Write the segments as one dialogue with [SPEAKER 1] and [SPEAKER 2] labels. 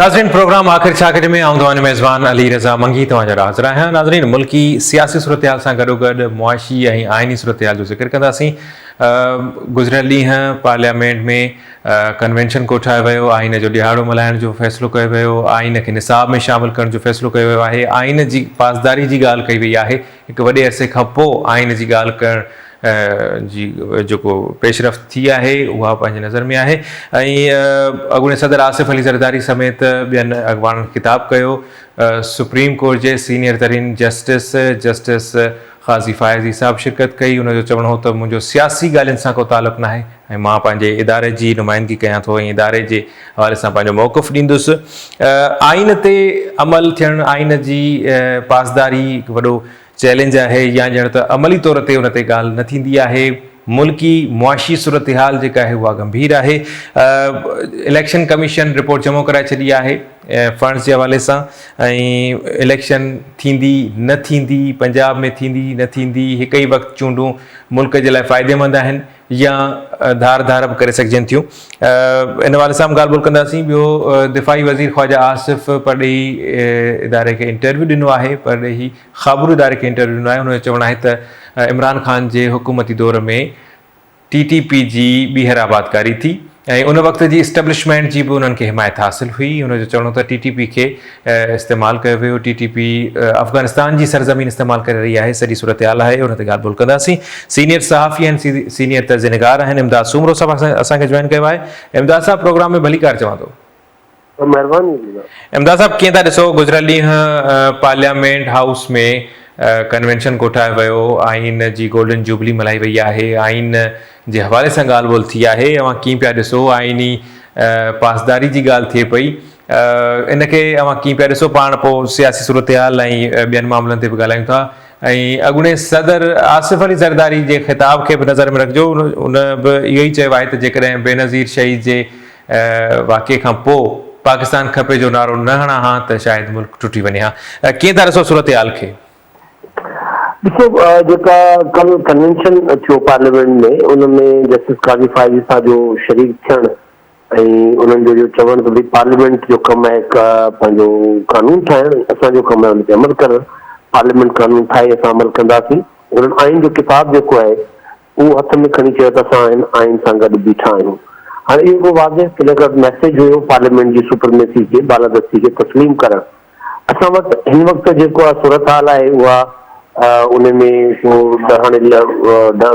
[SPEAKER 1] ناظرين پروگرام آخر ڇا ڪجي ۾ آئون توهان جو ميزبان علي رضا منگي توهان جا حاضر آهيان. ناظرين ملڪي سياسي صورتحال سان گڏوگڏ معاشي ۽ آئيني صورتحال جو ذڪر ڪنداسين. گذريل ڏينهن پارليامينٽ ۾ ڪنوينشن ڪوٺايو ويو، آئين جو ڏهاڙو ملهائڻ جو فيصلو ڪيو ويو، آئين کي نصاب ۾ شامل ڪرڻ جو فيصلو ڪيو ويو آهي، آئين جي پاسداري جي ڳالهه ڪئي وئي آهي، هڪ وڏي عرصي کان پوء آئين جي ڳالهه ڪرڻ جي جيڪو پيش رفت ٿي آهي اها پنهنجي نظر ۾ آهي ۽ اڳوڻي صدر آصف علي زرداري سميت ٻين اڳواڻن خطاب ڪيو. سپريم ڪورٽ جي سينيئر ترين جسٽس جسٽس قاضي فائز عيسيٰ به شرڪت ڪئي. ان جو چوڻ هو ته منهنجو سياسي ڳالهين سان ڪو تعلق ناهي ۽ مان پنهنجي اداري جي نمائندگي ڪيان ٿو ۽ اداري جي حوالي سان پنهنجو موقف ڏيندس. آئين تي عمل ٿيڻ آئين جي پاسداري هڪ وڏو چئلينج آهي يا ڄڻ ته عملي طور تي ان تي ڳالهه نه ٿيندي آهي. ملڪي معاشي صورتحال جيڪا آهي اها ڳنڀير آهي. اليڪشن ڪميشن رپورٽ جمع ڪرائي ڇڏي آهي فنڊز جي حوالي سان ۽ اليڪشن ٿيندي نه ٿيندي، پنجاب ۾ ٿيندي نه ٿيندي، هڪ ئي وقت چونڊون ملڪ جي لاء فائديمند آهن يا ڌار ڌار به ڪري سگهجن ٿيون. ان حوالي سان به ڳالهه ٻولهه ڪنداسين. ٻيو دفاعي وزير خواجه آصف پرڏيهي اداري کي انٽرويو ڏنو آهي، پرڏيهي خابرو اداري کي انٽرويو ڏنو آهي، ان جو چوڻ آهي ته عمران خان جي حڪومتي دور ۾ ٽي ٽي پي جي ٻيهر آبادڪاري ٿي ۽ ان وقت جي اسٽيبلشمينٽ جي به انهن کي حمايت حاصل هئي. هن جو چوڻ هو ته ٽي ٽي پي کي استعمال ڪيو ويو، ٽي ٽي پي افغانستان جي سرزمين استعمال ڪري رهي آهي، سڄي صورتحال آهي ان تي ڳالهه ٻولهه ڪنداسين. سينيئر صحافي آهن، سينيئر تجزيه نگار آهن، امداد سومرو صاحب اسان کي جوائن ڪيو آهي. امداد صاحب پروگرام ۾ ڀليڪار چوان ٿو.
[SPEAKER 2] مهرباني جناب.
[SPEAKER 1] امداد صاحب ڪيئن ٿا ڏسو گذريل ڏينهن پارليامينٽ هائوس ۾ ڪنوينشن ڪوٺايو ويو، آئين جي گولڊن جوبلي ملهائي وئي آهي، آئين جي حوالي سان ڳالهه ٻولهه ٿي آهي، اوهان ڪيئن پيا ڏسو آئيني پاسداري جي ڳالهه ٿئي پئي ان کي اوهان ڪيئن پيا ڏسو پاڻ پوء سياسي صورتحال ۽ ٻين معاملن تي به ڳالهايون ٿا ۽ اڳوڻي صدر آصف علي زرداري جي خطاب کي به نظر ۾ رکجو ان به اهو ئي چيو آهي ته جيڪڏهن بينظير شهيد جي واقعي کان پوء پاڪستان کپي جو نعرو نه هڻان ها ته شايد ملڪ ٽٽي وڃي ها. ڪيئن ٿا ڏسو صورتحال کي؟
[SPEAKER 2] ڏسو جيڪا ڪل ڪنوينشن ٿيو پارليامينٽ ۾ ان ۾ جسٽس قاضي فائز عيسيٰ جو شريڪ ٿيڻ ۽ انهن جو اهو چوڻ ته ڀئي پارليامينٽ جو ڪم آهي پنهنجو قانون ٺاهڻ ۽ اسان جو ڪم آهي ان تي عمل ڪرڻ، پارليامينٽ قانون ٺاهي اسان عمل ڪنداسين. انهن آئين جو ڪتاب جيڪو آهي اهو هٿ ۾ کڻي چيو ته اسان هن آئين سان گڏ بيٺا آهيون. هاڻي اهو هڪڙو واضح ڪليئر ڪٽ ميسيج هيو پارليامينٽ جي سپرميسي کي، بالادستي کي تسليم ڪرڻ. اسان وٽ هن وقت جيڪو صورتحال آهي اها ان ۾ ڪو هاڻي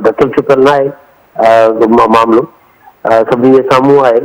[SPEAKER 2] ڍڪيل ڇپيل ناهي معاملو سڀني جي سامهون آهي.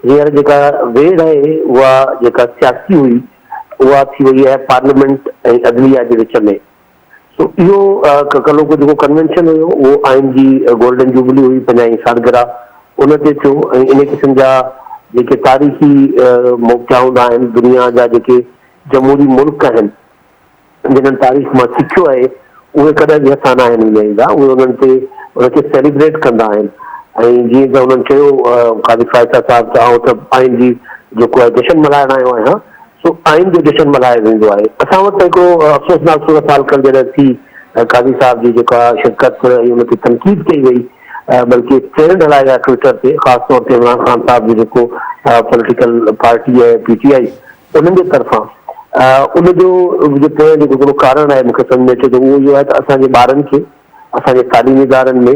[SPEAKER 2] هينئر جيڪا ويڙهه آهي اها جيڪا سياسي هئي اها ٿي وئي آهي پارليامينٽ ۽ عدليه جي وچ ۾. سو اهو ڪلهوڪو جيڪو ڪنوينشن هيو اهو آئين جي گولڊن جوبلي هئي پنجاهين سالگرهه ان تي ٿيو ۽ انهي قسم جا جيڪي تاريخي موقعا هوندا آهن دنيا جا جيڪي جمهوري ملڪ آهن جنھن تاريخ مان سکيو آهي اهي ڪڏهن به هٿان ناهن وڃائيندا اهي انهن تي ان کي سيليبريٽ ڪندا آهن ۽ جيئن ته انهن چيو قاضي فائزه صاحب ته آئون ته آئين جي جيڪو آهي جشن ملهائڻ آيو آهيان سو آئين جو جشن ملهايو ويندو آهي. اسان وٽ ته هڪڙو افسوسناڪ صورتحال ڪل جڏهن ٿي ۽ قاضي صاحب جي جيڪا شرڪت ۽ ان تي تنقيد ڪئي وئي بلڪه ٽرينڊ هلايا ويا ٽوئٽر تي خاص طور تي عمران خان صاحب جو جيڪو پوليٽيڪل پارٽي آهي پي ٽي آئي انهن جي طرفان ان جو جو پويان جيڪو هڪڙو ڪارڻ آهي مون کي سمجهه ۾ اچي ٿو اهو اهو آهي ته اسان جي ٻارن کي اسان جي تعليمي ادارن ۾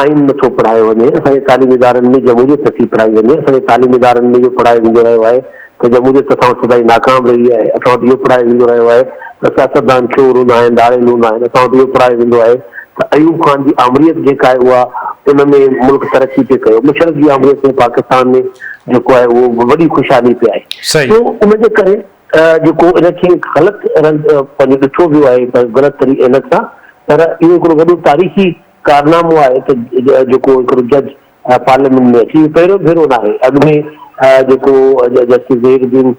[SPEAKER 2] آئين نه ٿو پڙهايو وڃي، اسان جي تعليمي ادارن ۾ جمهوريت نه ٿي پڙهائي وڃي، اسان جي تعليمي ادارن ۾ اهو پڙهايو ويندو رهيو آهي ته جمهوريت اسان وٽ سدائين ناڪام رهي آهي، اسان وٽ اهو پڙهايو ويندو رهيو آهي ته سياستدان چور هوندا آهن، ڌاڙيل هوندا آهن، اسان وٽ اهو پڙهايو ويندو آهي ته ايوب خان جي آمريت جيڪا آهي اها ان ۾ ملڪ ترقي پئي ڪيو، مشرف جي آمريت ۾ پاڪستان ۾ جيڪو آهي اهو وڏي خوشحالي پئي آئي. سو ان جي ڪري جيڪو ان کي غلط رنگ پنهنجو ڏٺو ويو آهي غلط طريقي ان سان پر اهو هڪڙو وڏو تاريخي ڪارنامو آهي ته جيڪو هڪڙو جج پارليامينٽ ۾ اچي اهو پهريون ڀيرو ناهي اڳ ۾ جيڪو جسٽس ظهير الدين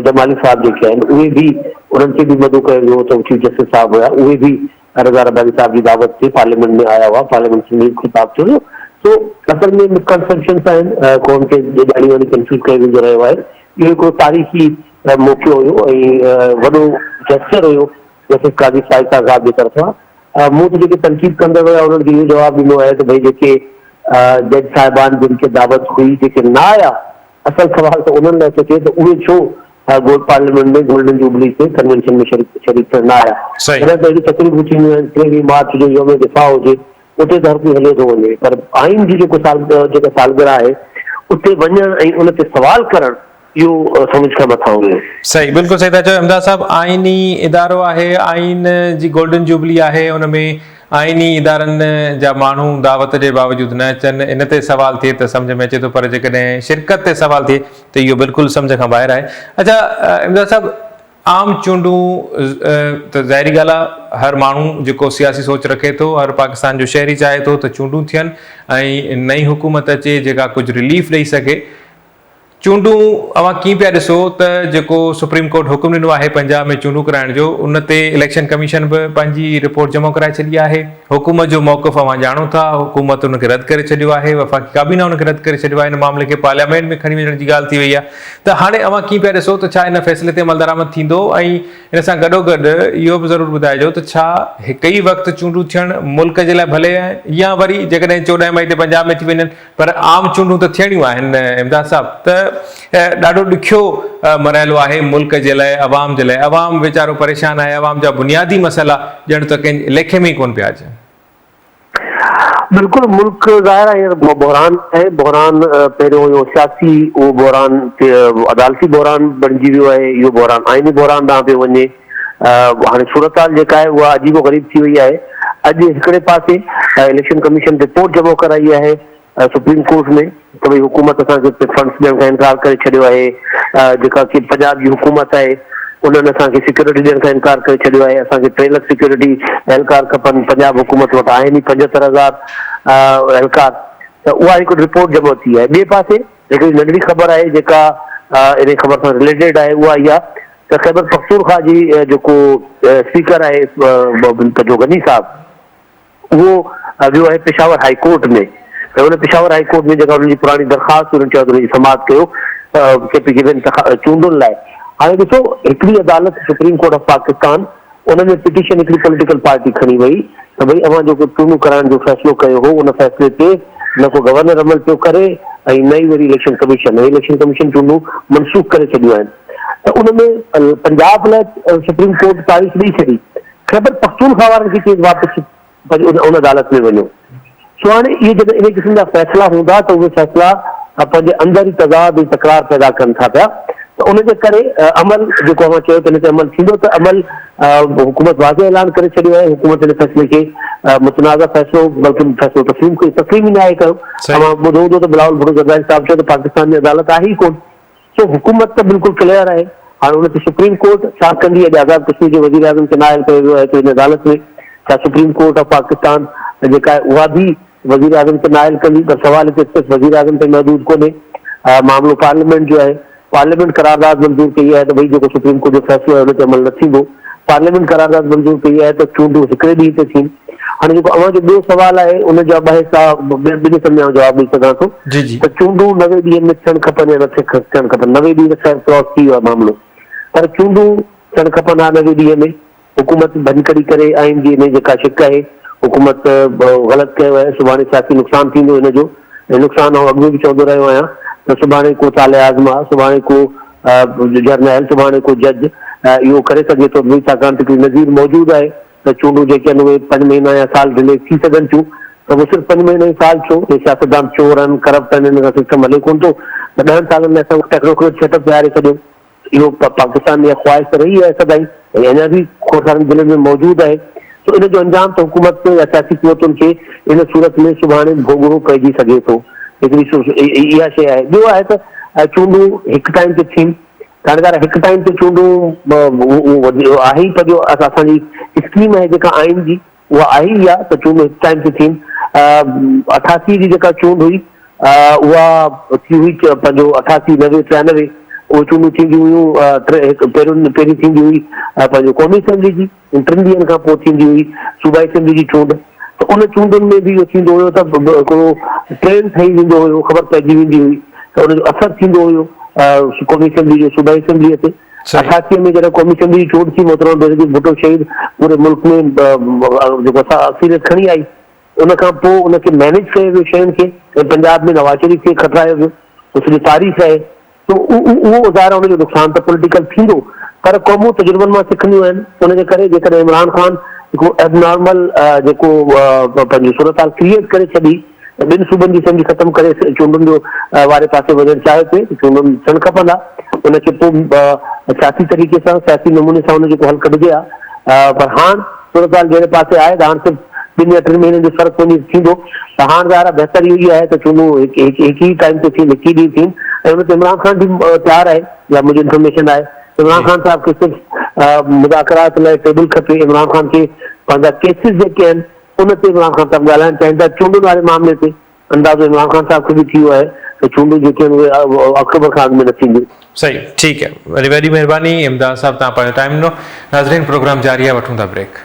[SPEAKER 2] جمالي صاحب جيڪي آهن اهي به انهن کي به مدعو ڪيو ويو هو ته چيف جسٽس صاحب هيا اهي به رضا رباني صاحب جي دعوت تي پارليامينٽ ۾ آيا هئا پارليامينٽ ۾ خطاب ٿيو هيو سو اصل ۾ مسڪنسيپشنس آهن قوم کي ڄاڻي واڻي ڪنفيوز ڪيو ويندو رهيو آهي اهو هڪڙو تاريخي موقعو هيو ۽ وڏو جسچر هيو جسٽس قاضي فائز صاحب جي طرفان مون ته جيڪي تنقيد ڪندڙ هيا انهن کي اهو جواب ڏنو آهي ته ڀئي جيڪي جج صاحبان جن کي دعوت هئي جيڪي نه آيا اصل سوال ته انهن لاء ٿو ٿئي ته اهي ڇو گول پارليامينٽ ۾ گولڊن جوبلي تي ڪنوينشن ۾ شريڪ شريڪ ٿيڻ نه آيا. جڏهن ته اهڙيون تقريبون ٿينديون آهن ٽيويهه مارچ جو يوم دفاع هجي اتي ته هر ڪوئي هليو ٿو وڃي پر آئين جي جيڪو سال جيڪا سالگرهه آهي اتي وڃڻ ۽ ان تي سوال ڪرڻ اهو سمجهه کان مٿانهون هيو.
[SPEAKER 1] صحيح بلڪل صحيح ٿا چئو امداد صاحب آئيني ادارو آهي آئين جي گولڊن جوبلي آهي ان ۾ آئيني ادارن جا ماڻهو دعوت جي باوجود نه اچن ان تي سوال ٿئي ته سمجهه ۾ اچي ٿو پر جيڪڏهن شرڪت تي سوال ٿئي ته اهو بلڪل سمجهه کان ٻاهر آهي اڇا امداد صاحب عام چونڊون ته ظاهري ڳالهه آهي هر ماڻهو جيڪو سياسي سوچ رکي ٿو هر پاڪستان جو شهري چاهي ٿو ته چونڊون ٿين ۽ نئين حڪومت اچي جيڪا ڪجهه رليف ڏئي سگهي چونڊون اوهان ڪيئن پيا ڏسو ته جيڪو سپريم ڪورٽ حڪم ڏنو آهي پنجاب ۾ چونڊون ڪرائڻ جو ان تي اليڪشن ڪميشن به پنهنجي رپورٽ جمع ڪرائي ڇڏي آهي حڪومت جو موقف اوهان ڄاڻو ٿا حڪومت ان کي رد ڪري ڇڏيو آهي وفاقي ڪابينا ان کي رد ڪري ڇڏيو آهي ان معاملي کي پارليامينٽ ۾ کڻي وڃڻ جي ڳالهه ٿي وئي آهي ته هاڻي اوهان ڪيئن پيا ڏسو ته ڇا ان فيصلي تي عملدرآمد ٿيندو ۽ ان سان گڏوگڏ اهو به ضرور ٻڌائجو ته ڇا هڪ ئي وقت چونڊون ٿيڻ ملڪ جي لاء ڀلي آهن يا وري جيڪڏهن 14 مئي تي پنجاب ۾ ٿي وڃن پر عام چونڊون ته ٿيڻيون آهن امداد صاحب ته ڏاڍو ڏکيو مرحلو آهي ملڪ جي لاء عوام جي لاء عوام ويچارو پريشان آهي عوام جا بنيادي مسئلا ڄڻ ته ڪنهن ليکي ۾ ئي ڪونه پيا اچن.
[SPEAKER 2] بلڪل ملڪ ظاهر آهي هينئر بحران آهي بحران پهريون اهو سياسي اهو بحران عدالتي بحران بڻجي ويو آهي اهو بحران آئيني بحران ڏانهن پيو وڃي هاڻي صورتحال جيڪا آهي اها عجيب و غريب ٿي وئي آهي. اڄ هڪڙي پاسي اليڪشن ڪميشن رپورٽ جمع ڪرائي آهي سپريم ڪورٽ ۾ ته ڀئي حڪومت اسان کي فنڊز ڏيڻ کان انڪار ڪري ڇڏيو آهي، جيڪا ڪي پنجاب جي حڪومت آهي انهن اسان کي سيڪيورٽي ڏيڻ کان انڪار ڪري ڇڏيو آهي، اسان کي 3 لک سيڪيورٽي اهلڪار کپن، پنجاب حڪومت وٽ آهن ئي 75 هزار اهلڪار ته اها هڪ رپورٽ جمع ٿي آهي. ٻئي پاسي هڪڙي ننڍڙي خبر آهي جيڪا انهي خبر سان رليٽيڊ آهي اها اها ته خيبر پختونخوا جي جيڪو اسپيڪر آهي پنهنجو غني صاحب اهو ويو آهي پشاور هائي ڪورٽ ۾ ۽ ان پشاور هائي ڪورٽ ۾ جيڪا انهن جي پراڻي درخواست انهن چيو ته ان جي سماعت ڪيو ڪي پي ڪي ۾ چونڊن لاء هاڻي ڏسو هڪڙي عدالت supreme court of Pakistan in ۾ petition هڪڙي پوليٽيڪل پارٽي کڻي وئي ته ڀئي اوهان جيڪو چونڊون ڪرائڻ جو فيصلو ڪيو هو ان فيصلي تي نه ڪو گورنر عمل پيو ڪري ۽ نه ئي وري اليڪشن ڪميشن ۽ اليڪشن ڪميشن چونڊون منسوخ ڪري ڇڏيون آهن ته ان ۾ پنجاب لاء سپريم ڪورٽ تاريخ ڏئي ڇڏي خيبر پختونخوا وارن کي چيس واپس پنهنجي ان عدالت ۾ وڃو. سو هاڻي اهي جڏهن انهي قسم جا فيصلا هوندا ته اهي فيصلا پنهنجي اندر ئي تضاد ۽ تڪرار پيدا ڪن ٿا پيا ته ان جي ڪري عمل جيڪو اوهان چيو ته ان تي عمل ٿيندو ته عمل حڪومت واضح اعلان ڪري ڇڏيو آهي حڪومت ان فيصلي کي متنازع فيصلو بلڪه فيصلو تسليم تسليم ئي ناهي ڪيو اوهان ٻڌو هوندو ته بلاول ڀٽو زرداري صاحب چيو ته پاڪستان ۾ عدالت آهي ئي ڪونه سو حڪومت ته بلڪل ڪليئر آهي، هاڻ ان تي سپريم ڪورٽ ڇا ڪندي، اڄ آزاد ڪشمير جي وزيراعظم کي نااهل ڪيو ويو آهي ته ان عدالت ۾ ڇا سپريم ڪورٽ آف پاڪستان جيڪا آهي اها به وزيراعظم کي نااهل ڪندي پر سوال هتي صرف وزيراعظم تائين محدود ڪونهي، معاملو پارليامينٽ جو آهي، پارليامينٽ قرارداد منظور ڪئي آهي ته ڀئي جيڪو سپريم ڪورٽ جو فيصلو آهي ان تي عمل نه ٿيندو، پارليامينٽ قرارداد منظور ڪئي آهي ته چونڊون هڪڙي ڏينهن تي ٿين. هاڻي جيڪو اوهان جو ٻيو سوال آهي ان جا ٻه حصا ٻن حصن ۾ آئون جواب ڏئي سگهان ٿو
[SPEAKER 1] جي جي.
[SPEAKER 2] ته چونڊون 90 ڏينهن ۾ ٿيڻ کپن يا نه ٿيڻ کپن 90 ڏينهن ته خير ڪراس ٿي ويو آهي معاملو پر چونڊون ٿيڻ کپن ها 90 ڏينهن ۾ حڪومت ڀڃڪڙي ڪري آئين جي انهي جيڪا شق آهي حڪومت غلط ڪيو آهي سڀاڻي سياسي نقصان ٿيندو ان جو ۽ نقصان آئون اڳ ۾ به چوندو رهيو آهيان ته سڀاڻي ڪو طالع آزما سڀاڻي ڪو جرنيل سڀاڻي ڪو جج اهو ڪري سگهي ٿو ڇاڪاڻ ته هڪڙي نظير موجود آهي ته چونڊون جيڪي آهن اهي پنج مهينا يا سال ڊلي ٿي سگهن ٿيون ته پوء صرف پنج مهينا ۽ سال ڇو؟ اهي سياستدان چور آهن، ڪرپٽ آهن، انهن کان سسٽم هلي ڪونه ٿو ته ڏهن سالن ۾ اسان ٽيڪنوڪريٽ سيٽ اپ ويهاري ڇڏيو. اهو پاڪستان جي اها خواهش ته رهي آهي سدائين ۽ اڃا به کوڙ سارن دلين ۾ موجود آهي سو ان جو انجام ته حڪومت کي يا سياسي قوتن کي ان صورت ۾ سڀاڻي ڀوڳڻو پئجي سگهي ٿو. هڪڙي اها شيء آهي. ٻيو آهي ته چونڊون هڪ ٽائيم تي ٿين ٿاڻيدار هڪ ٽائيم تي چونڊون آهي ئي پنهنجو اسان جي اسڪيم آهي جيڪا آئين جي اها آهي ئي اها ته چونڊون هڪ ٽائيم تي ٿين 88 جي جيڪا چونڊ هئي اها ٿي هئي پنهنجو 88 90 93 اهي چونڊون ٿينديون هيون ٽي هڪ پهريون پهرين ٿيندي هئي پنهنجو قومي اسيمبلي جي ٽن ڏينهن کان پوء ٿيندي هئي صوبائي اسيمبلي جي چونڊ ته ان چونڊن ۾ به اهو ٿيندو هيو ته هڪڙو ٽرينڊ ٺهي ويندو هيو خبر پئجي ويندي هئي ته ان جو اثر ٿيندو هيو قومي اسيمبلي جو صوبائي اسيمبلي تي. 88 ۾ جڏهن قومي اسيمبلي جي چونڊ ٿي محترمه بينظير ڀٽو شهيد پوري ملڪ ۾ جيڪو اڪثريت کڻي آئي ان کان پوء ان کي مينيج ڪيو ويو شين کي ۽ پنجاب ۾ نواز شريف کي کٽرايو ويو اهو سڄي تاريخ آهي. سو اهو ظاهر آهي ان جو نقصان ته پوليٽيڪل ٿيندو پر قومون تجربن مان سکنديون آهن ان جي ڪري جيڪڏهن عمران خان هڪڙو ايبنارمل جيڪو پنهنجي صورتحال ڪريئيٽ ڪري ڇڏي ته ٻن صوبن جي اسيمبلي ختم ڪري چونڊن جو واري پاسي وڃڻ چاهي پئي ته چونڊن ٿيڻ کپندا ان کي پوء سياسي طريقي سان سياسي نموني سان ان جو ڪو حل ڪڍجي ها پر هاڻ صورتحال جهڙي پاسي آهي ته هاڻ صرف ٻن يا ٽن مهينن جو فرق وڃي ٿيندو ته هاڻ ظاهر آهي بهتر اهو ئي آهي ته چونڊون هڪ هڪ هڪ ئي ٽائيم تي ٿين هڪ ئي ڏينهن ٿين ۽ ان تي عمران خان به تيار آهي يا منهنجي انفارميشن آهي عمران خان صاحب کي صرف مذاڪرات لاء ٽيبل کپي عمران خان کي پنهنجا ڪيسز جيڪي آهن ان تي عمران خان صاحب ڳالهائڻ چاهين ٿا چونڊن واري معاملي تي اندازو عمران خان صاحب کي به ٿي ويو آهي ته چونڊون جيڪي آهن اهي آڪٽوبر کان اڳ ۾ نه ٿينديون.
[SPEAKER 1] صحيح ٺيڪ آهي وڏي وڏي مهرباني امداد صاحب توهان پنهنجو ٽائيم ڏنو ناظرين پروگرام جاري آهي وٺون ٿا بريڪ.